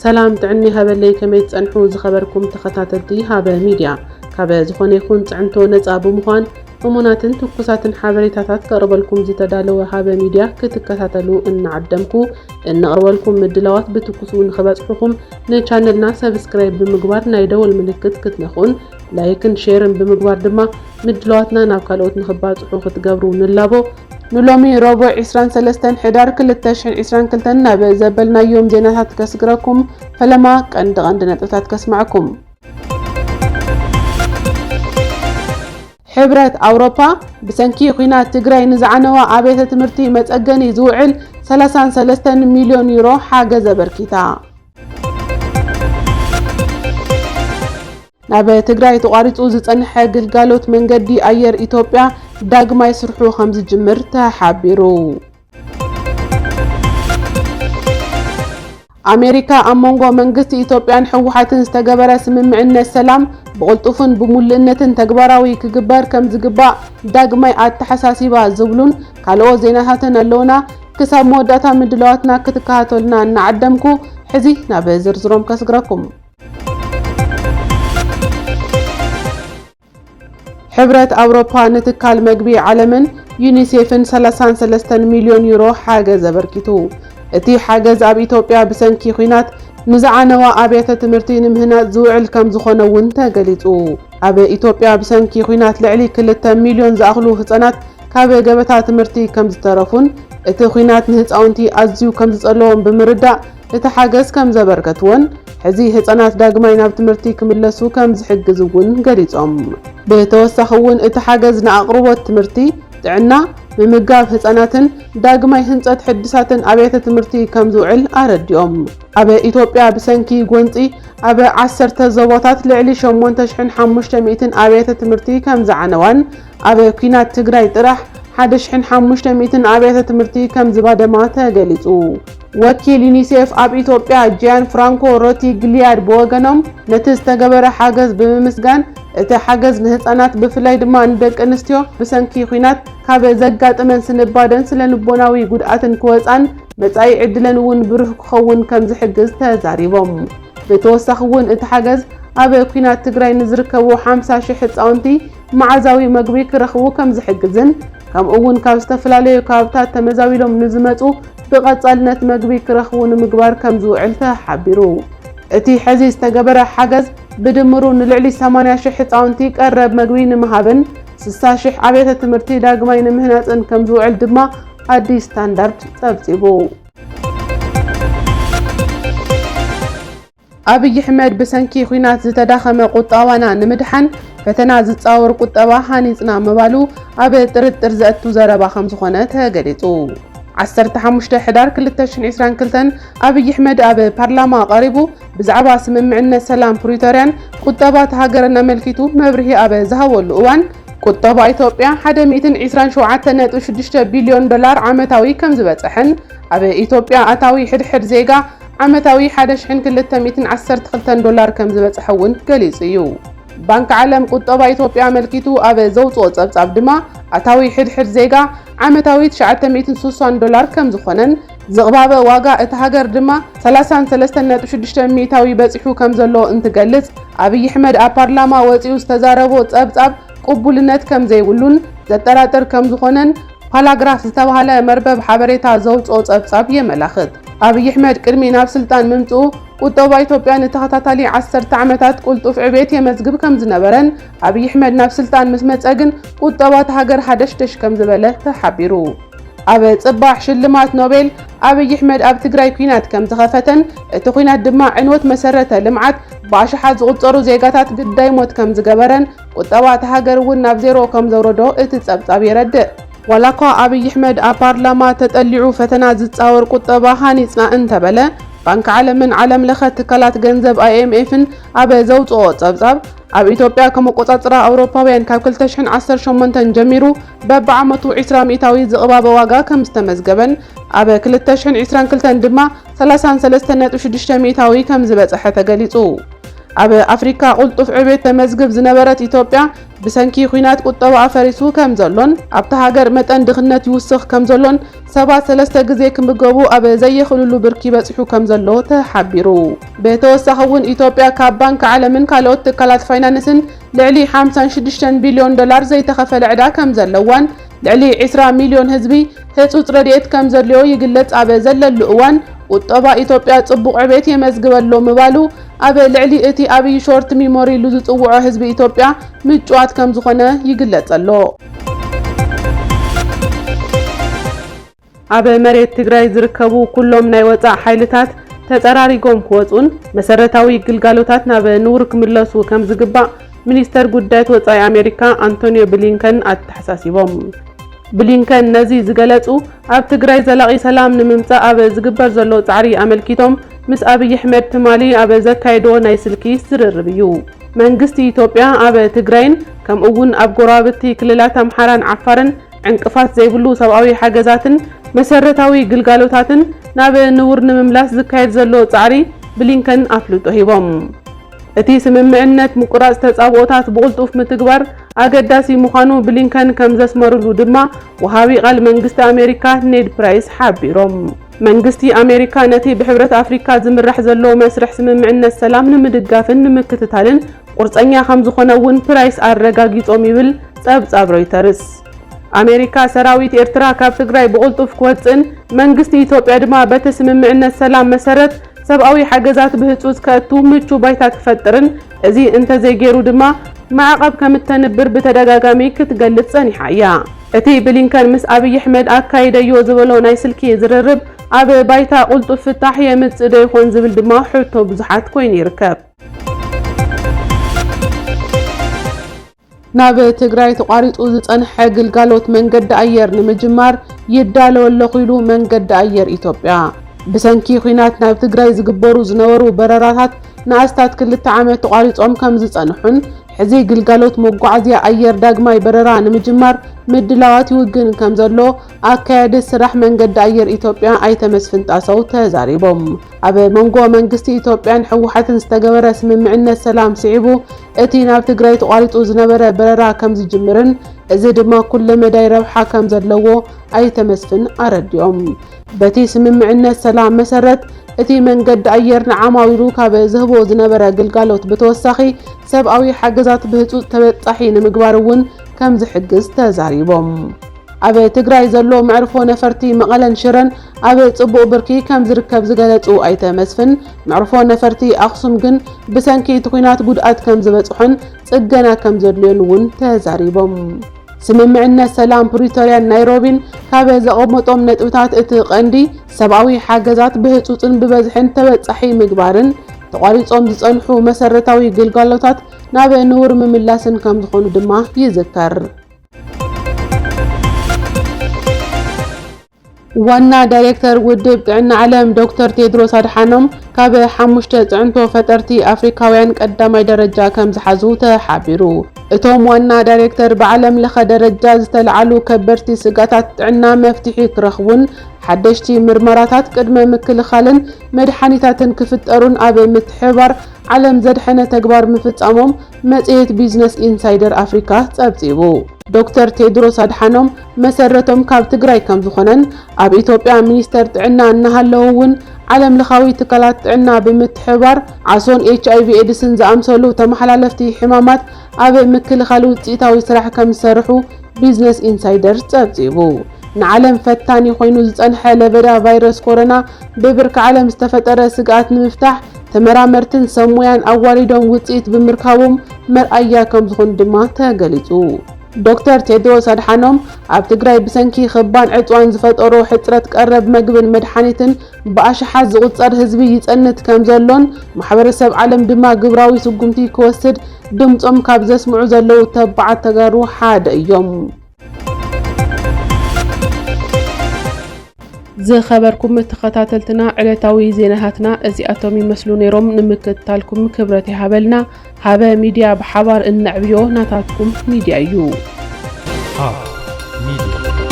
ሰላም ጥዕና ይሃበለይ፣ ከመይ ትጸንሑ ዝኸበርኩም ተኸታተልቲ ሃበ ሚድያ? ካበ ዝኾነ ይኹን ጽዕንቶ ነጻ ብምዃን እሙናትን ትኩሳትን ሓበሬታታት ከቕርበልኩም ዝተዳለወ ሃበ ሚድያ ክትከታተሉ እናዓደምኩ፣ እነቕርበልኩም ምድላዋት ብትኩሱ ንኽበጽሑኹም ንቻነልና ሰብስክራይብ ብምግባር ናይ ደወል ምልክት ክትነኹን ላይክን ሼርን ብምግባር ድማ ምድላዋትና ናብ ካልኦት ንኽባጽሑ ክትገብሩ ንላቦ። ንሎሚ ረቡዕ ዕስራን ሰለስተን ሕዳር ክልተ ሽሕን ዕስራን ክልተን ናብ ዘበልናዮም ዜናታት ከስግረኩም፣ ፈለማ ቀንዲ ቀንዲ ነጥብታት ከስማዕኩም። ሕብረት ኣውሮፓ ብሰንኪ ኲናት ትግራይ ንዝዓነዋ ኣብያተ ትምህርቲ መጸገኒ ዝውዕል ሰላሳን ሰለስተን ሚልዮን ዩሮ ሓገዝ ኣበርኪታ። ናብ ትግራይ ተቋሪጹ ዝጸንሐ ግልጋሎት መንገዲ ኣየር ኢትዮጵያ ዳግማይ ስርሑ ከም ዝጅምር ተሓቢሩ። ኣሜሪካ ኣብ መንጎ መንግስቲ ኢትዮጵያን ህወሓትን ዝተገበረ ስምምዕነት ሰላም ብቕልጡፍን ብምሉእነትን ተግባራዊ ክግበር ከም ዝግባእ ዳግማይ ኣተሓሳሲባ ዝብሉን ካልኦት ዜናታትን ኣለውና። ክሳብ መወዳእታ ምድላዋትና ክትከታተሉና እናዓደምኩ፣ ሕዚ ናብ ዝርዝሮም ከስግረኩም። ሕብረት ኣውሮፓ ንትካል መግቢ ዓለምን ዩኒሴፍን ሰላሳን ሰለስተን ሚልዮን ዩሮ ሓገዝ ኣበርኪቱ። እቲ ሓገዝ ኣብ ኢትዮጵያ ብሰንኪ ኲናት ንዝዓነዋ ኣብያተ ትምህርቲ ንምህናጽ ዝውዕል ከም ዝኾነ እውን ተገሊጹ። ኣብ ኢትዮጵያ ብሰንኪ ኲናት ልዕሊ ክልተ ሚልዮን ዝኣኽሉ ህጻናት ካብ ገበታ ትምህርቲ ከም ዝተረፉን እቲ ኲናት ንህጻውንቲ ኣዝዩ ከም ዝጸለዎም ብምርዳእ እቲ ሓገዝ ከም ዘበርከትዎን፣ ሕዚ ህጻናት ዳግማይ ናብ ትምህርቲ ክምለሱ ከም ዝሕግዝ እውን ገሊጾም። ብተወሳኺ እውን እቲ ሓገዝ ንኣቕርቦት ትምህርቲ፣ ጥዕና፣ ምምጋብ ህጻናትን ዳግማይ ህንጸት ሕድሳትን ኣብያተ ትምህርቲ ከም ዝውዕል ኣረዲኦም። ኣብ ኢትዮጵያ ብሰንኪ ጎንጺ ኣብ ዓሰርተ ዞባታት ልዕሊ ሸሞንተ ሽሕን ሓሙሽተ ሚእትን ኣብያተ ትምህርቲ ከም ዝዓነዋን ኣብ ኲናት ትግራይ ጥራሕ ሓደ ሽሕን ሓሙሽተ ሚእትን ኣብያተ ትምህርቲ ከም ዝባደማ ተገሊጹ። ወኪል ዩኒሴፍ ኣብ ኢትዮጵያ ጂያን ፍራንኮ ሮቲ ግሊያድ ብወገኖም ነቲ ዝተገበረ ሓገዝ ብምምስጋን፣ እቲ ሓገዝ ንህጻናት ብፍላይ ድማ ንደቂ ኣንስትዮ ብሰንኪ ኲናት ካብ ዘጋጥመን ስንባደን ስነ ልቦናዊ ጉድኣትን ክወጻን መጻኢ ዕድለን እውን ብሩህ ክኸውን ከም ዝሕግዝ ተዛሪቦም። ብተወሳኺ እውን እቲ ሓገዝ ኣብ ኲናት ትግራይ ንዝርከቡ ሓምሳ ሽሕ ህጻውንቲ መዓዛዊ መግቢ ክረኽቡ ከም ዝሕግዝን ከምኡ እውን ካብ ዝተፈላለዩ ከባብታት ተመዛቢሎም ንዝመጹ ብቐጻልነት መግቢ ክረኽቡ ንምግባር ከም ዝውዕል ተሓቢሩ። እቲ ሕዚ ዝተገበረ ሓገዝ ብድምሩ ንልዕሊ ሰማንያ ሽሕ ህጻውንቲ ቀረብ መግቢ ንምሃብን ስሳ ሽሕ ኣብያተ ትምህርቲ ዳግማይ ንምህናጽን ከም ዝውዕል ድማ ኣዲስ ስታንዳርድ ጸብጺቡ። ኣብይ ኣሕመድ ብሰንኪ ኲናት ዝተዳኸመ ቁጠባና ንምድሓን ፈተና ዝጻወር ቁጠባ ሃኒጽና ምባሉ ኣብ ጥርጥር ዘእቱ ዘረባ ከም ዝኾነ ተገሊጹ። ዓሰርተ ሓሙሽተ ሕዳር ክልተ ሽሕን ዕስራን ክልተን ኣብይ ኣሕመድ ኣብ ፓርላማ ቀሪቡ ብዛዕባ ስምምዕነት ሰላም ፕሪቶርያን ቁጠባ እታ ሃገርን ኣመልኪቱ መብርሂ ኣብ ዝሃበሉ እዋን፣ ቁጠባ ኢትዮጵያ ሓደ ሚእትን ዕስራን ሸውዓተ ነጥቢ ሽዱሽተ ቢልዮን ዶላር ዓመታዊ ከም ዝበጽሐን ኣብ ኢትዮጵያ ኣታዊ ሕድሕድ ዜጋ ዓመታዊ ሓደ ሽሕን ክልተ ሚእትን ዓሰርተ ክልተን ዶላር ከም ዝበጽሐ እውን ገሊጹ እዩ። ባንክ ዓለም ቁጠባ ኢትዮጵያ ኣመልኪቱ ኣብ ዘውጽኦ ጸብጻብ ድማ ኣታዊ ሕድሕድ ዜጋ ዓመታዊ ትሽዓተ ሚእትን ስሳን ዶላር ከም ዝኾነን ዝቕባበ ዋጋ እታ ሃገር ድማ ሰላሳን ሰለስተን ነጥቢ ሽዱሽተ ሚእታዊ በጺሑ ከም ዘሎ እንትገልጽ፣ ኣብይ ኣሕመድ ኣብ ፓርላማ ወጺኡ ዝተዛረቦ ጸብጻብ ቅቡልነት ከም ዘይብሉን ዘጠራጥር ከም ዝኾነን ፓላግራፍ ዝተባህለ መርበብ ሓበሬታ ዘውጽኦ ጸብጻብ የመላኽት። ኣብይ ኣሕመድ ቅድሚ ናብ ስልጣን ምምጽኡ ቁጠባ ኢትዮጵያ ንተኸታታሊ ዓሰርተ ዓመታት ቅልጡፍ ዕቤት የመዝግብ ከም ዝነበረን ኣብይ ኣሕመድ ናብ ስልጣን ምስ መጸ ግን ቁጠባ እታ ሃገር ሃደሽደሽ ከም ዝበለ ተሓቢሩ። ኣብ ጽባሕ ሽልማት ኖቤል ኣብይ ኣሕመድ ኣብ ትግራይ ኲናት ከም ዝኸፈተን እቲ ኲናት ድማ ዕንወት መሰረተ ልምዓት ብኣሽሓት ዝቑጸሩ ዜጋታት ግዳይ ሞት ከም ዝገበረን ቁጠባ እታ ሃገር እውን ናብ ዜሮ ከም ዘውረዶ እቲ ጸብጻብ የረድእ። ዋላ እኳ ኣብይ ኣሕመድ ኣብ ፓርላማ ተጠሊዑ ፈተና ዝጻወር ቁጠባ ሃኒጽና እንተበለ፣ ባንክ ዓለምን ዓለም ለኸ ትካላት ገንዘብ ኣይ ኤም ኤፍን ኣብ ዘውጽኦ ጸብጻብ፣ ኣብ ኢትዮጵያ ከም ኣቆጻጽራ ኣውሮፓውያን ካብ ክልተ ሽሕን ዓሰርተ ሸሞንተን ጀሚሩ በብዓመቱ ዕስራ ሚእታዊ ዝቕባበ ዋጋ ከም ዝተመዝገበን ኣብ ክልተ ሽሕን ዕስራን ክልተን ድማ ሰላሳን ሰለስተን ነጥቢ ሽዱሽተ ሚእታዊ ከም ዝበጽሐ ተገሊጹ። ኣብ ኣፍሪካ ቅልጡፍ ዕቤት ተመዝግብ ዝነበረት ኢትዮጵያ ብሰንኪ ኲናት ቁጠባ ኣፈሪሱ ከም ዘሎን ኣብታ ሃገር መጠን ድኽነት ይውስኽ ከም ዘሎን ሰባት ሰለስተ ግዜ ክምገቡ ኣብ ዘየኽእልሉ ብርኪ በጺሑ ከም ዘሎ ተሓቢሩ። ብተወሳኺ እውን ኢትዮጵያ ካብ ባንክ ዓለምን ካልኦት ትካላት ፋይናንስን ልዕሊ ሓምሳን ሽዱሽተን ቢልዮን ዶላር ዘይተኸፈለ ዕዳ ከም ዘለዋን ልዕሊ ዕስራ ሚልዮን ህዝቢ ህጹጽ ረድኤት ከም ዘድልዮ ይግለጽ ኣብ ዘለሉ እዋን፣ ቁጠባ ኢትዮጵያ ጽቡቕ ዕቤት የመዝግብ ኣሎ ምባሉ፣ ኣብ ልዕሊ እቲ ኣብይ ሾርት ሚሞሪ ኢሉ ዝጽውዖ ህዝቢ ኢትዮጵያ ምጭዋት ከም ዝኾነ ይግለጽ ኣሎ። ኣብ መሬት ትግራይ ዝርከቡ ኩሎም ናይ ወጻእ ሓይልታት ተጸራሪጎም ክወጹን መሰረታዊ ግልጋሎታት ናብ ንቡር ክምለሱ ከም ዝግባእ ሚኒስተር ጉዳያት ወጻኢ ኣሜሪካ ኣንቶኒዮ ብሊንከን ኣተሓሳሲቦም። ብሊንከን ነዚ ዝገለጹ፣ ኣብ ትግራይ ዘላቒ ሰላም ንምምጻእ ኣብ ዝግበር ዘሎ ጻዕሪ ኣመልኪቶም ምስ ኣብይ ኣሕመድ ትማሊ ኣብ ዘካየድዎ ናይ ስልኪ ዝርርብ እዩ። መንግስቲ ኢትዮጵያ ኣብ ትግራይን ከምኡ እውን ኣብ ጎረባብቲ ክልላት ኣምሓራን ዓፋርን ዕንቅፋት ዘይብሉ ሰብኣዊ ሓገዛትን መሰረታዊ ግልጋሎታትን ናብ ንቡር ንምምላስ ዝካየድ ዘሎ ጻዕሪ ብሊንከን ኣፍልጦ ሂቦም። እቲ ስምምዕነት ምቁራጽ ተጻብኦታት ብቕልጡፍ ምትግባር ኣገዳሲ ምዃኑ ብሊንከን ከም ዘስመሩሉ ድማ ወሃቢ ቃል መንግስቲ ኣሜሪካ ኔድ ፕራይስ ሓቢሮም። መንግስቲ ኣሜሪካ ነቲ ብሕብረት ኣፍሪካ ዝምራሕ ዘሎ መስርሕ ስምምዕነት ሰላም ንምድጋፍን ንምክትታልን ቁርጸኛ ከም ዝኾነ እውን ፕራይስ ኣረጋጊጾም ይብል ጸብጻብ ሮይተርስ። ኣሜሪካ ሰራዊት ኤርትራ ካብ ትግራይ ብቕልጡፍ ክወጽእን መንግስቲ ኢትዮጵያ ድማ በቲ ስምምዕነት ሰላም መሰረት ሰብኣዊ ሓገዛት ብህጹጽ ከእቱ ምቹ ባይታ ክፈጥርን እዚ እንተዘይገይሩ ድማ ማዕቐብ ከም እተንብር ብተደጋጋሚ ክትገልጽ ጸኒሓ እያ። እቲ ብሊንከን ምስ ኣብይ ኣሕመድ ኣካይደዮ ዝበሎ ናይ ስልኪ ዝርርብ ኣብ ባይታ ቁልጡፍ ፍታሕ የምጽእ ዶ ይኾን ዝብል ድማ ሕቶ ብዙሓት ኮይኑ ይርከብ። ናብ ትግራይ ተቋሪጹ ዝጸንሐ ግልጋሎት መንገዲ ኣየር ንምጅማር ይዳሎ ኣለኹ ኢሉ መንገዲ ኣየር ኢትዮጵያ። ብሰንኪ ኲናት ናብ ትግራይ ዝግበሩ ዝነበሩ በረራታት ንኣስታት ክልተ ዓመት ተቋሪጾም ከም ዝጸንሑን ሕዚ ግልጋሎት መጓዓዝያ ኣየር ዳግማይ በረራ ንምጅማር ምድላዋት ይውግን ከም ዘሎ ኣካያዲ ስራሕ መንገዲ ኣየር ኢትዮጵያ ኣይተ መስፍን ጣሰው ተዛሪቦም። ኣብ መንጎ መንግስቲ ኢትዮጵያን ህወሓትን ዝተገበረ ስምምዕነት ሰላም ስዒቡ እቲ ናብ ትግራይ ተቋሪጹ ዝነበረ በረራ ከም ዝጅምርን እዚ ድማ ኩለ መዳይ ረብሓ ከም ዘለዎ ኣይተ መስፍን ኣረዲኦም። በቲ ስምምዕነት ሰላም መሰረት እቲ መንገዲ ኣየር ንዓማዊሉ ካብ ዝህቦ ዝነበረ ግልጋሎት ብተወሳኺ ሰብኣዊ ሓገዛት ብህጹጽ ተበጻሒ ንምግባር እውን ከም ዝሕግዝ ተዛሪቦም። ኣብ ትግራይ ዘሎ መዕርፎ ነፈርቲ መቐለን ሽረን ኣብ ጽቡቕ ብርኪ ከም ዝርከብ ዝገለጹ ኣይተ መስፍን፣ መዕርፎ ነፈርቲ ኣኽሱም ግን ብሰንኪ እቲ ኲናት ጉድኣት ከም ዝበጽሖን ጽገና ከም ዘድልዮን እውን ተዛሪቦም። ስምምዕነት ሰላም ፕሪቶርያን ናይሮቢን ካብ ዘቐመጦም ነጥብታት እቲ ቀንዲ ሰብኣዊ ሓገዛት ብህጹጽን ብበዝሕን ተበጻሒ ምግባርን ተቋሪጾም ዝጸንሑ መሰረታዊ ግልጋሎታት ናብ ንቡር ምምላስን ከም ዝኾኑ ድማ ይዝከር። ዋና ዳይሬክተር ውድብ ጥዕና ዓለም ዶክተር ቴድሮስ ኣድሓኖም ካብ ሓሙሽተ ፅዕንቶ ፈጠርቲ ኣፍሪካውያን ቀዳማይ ደረጃ ከም ዝሓዙ ተሓቢሩ። እቶም ዋና ዳይሬክተር ብዓለም ለኸ ደረጃ ዝተለዓሉ ከበድቲ ስጋታት ጥዕና መፍትሒ ክረኽቡን ሓደሽቲ ምርመራታት ቅድመ ምክልኻልን መድሓኒታትን ክፍጠሩን ኣብ ምትሕብባር ዓለም ዘድሐነ ተግባር ምፍጻሞም መጽሔት ቢዝነስ ኢንሳይደር ኣፍሪካ ጸብጺቡ። ዶክተር ቴድሮስ ኣድሓኖም መሰረቶም ካብ ትግራይ ከም ዝኾነን ኣብ ኢትዮጵያ ሚኒስተር ጥዕና እናሃለዉ እውን ዓለም ለኻዊ ትካላት ጥዕና ብምትሕብባር ዓሶን ኤች ኣይ ቪ ኤድስን ዝኣምሰሉ ተመሓላለፍቲ ሕማማት ኣብ ምክልኻል ውፅኢታዊ ስራሕ ከም ዝሰርሑ ቢዝነስ ኢንሳይደር ጸብጺቡ። ንዓለም ፈታኒ ኮይኑ ዝጸንሐ ለበዳ ቫይረስ ኮሮና ብብርኪ ዓለም ዝተፈጠረ ስግኣት ንምፍታሕ ተመራመርትን ሰብ ሞያን ኣዋዲዶም ውጽኢት ብምርካቦም መርኣያ ከም ዝኾኑ ድማ ተገሊጹ። ዶክተር ቴድሮስ ኣድሓኖም ኣብ ትግራይ ብሰንኪ ክባን ዕጽዋን ዝፈጠሮ ሕጽረት ቀረብ መግብን መድሓኒትን ብኣሽሓት ዝቑጸር ህዝቢ ይጸንት ከም ዘሎን ማሕበረሰብ ዓለም ድማ ግብራዊ ስጉምቲ ክወስድ ድምጾም ካብ ዘስምዑ ዘለዉ ተባዓት ተጋሩ ሓደ እዮም። ዝኸበርኩም ተኸታተልትና ዕለታዊ ዜናታትና እዚኣቶም ይመስሉ ነይሮም። ንምክትታልኩም ክብረት ይሃበልና። ሃበ ሚድያ ብሓባር እነዕብዮ ናታትኩም ሚድያ እዩ። ሃብ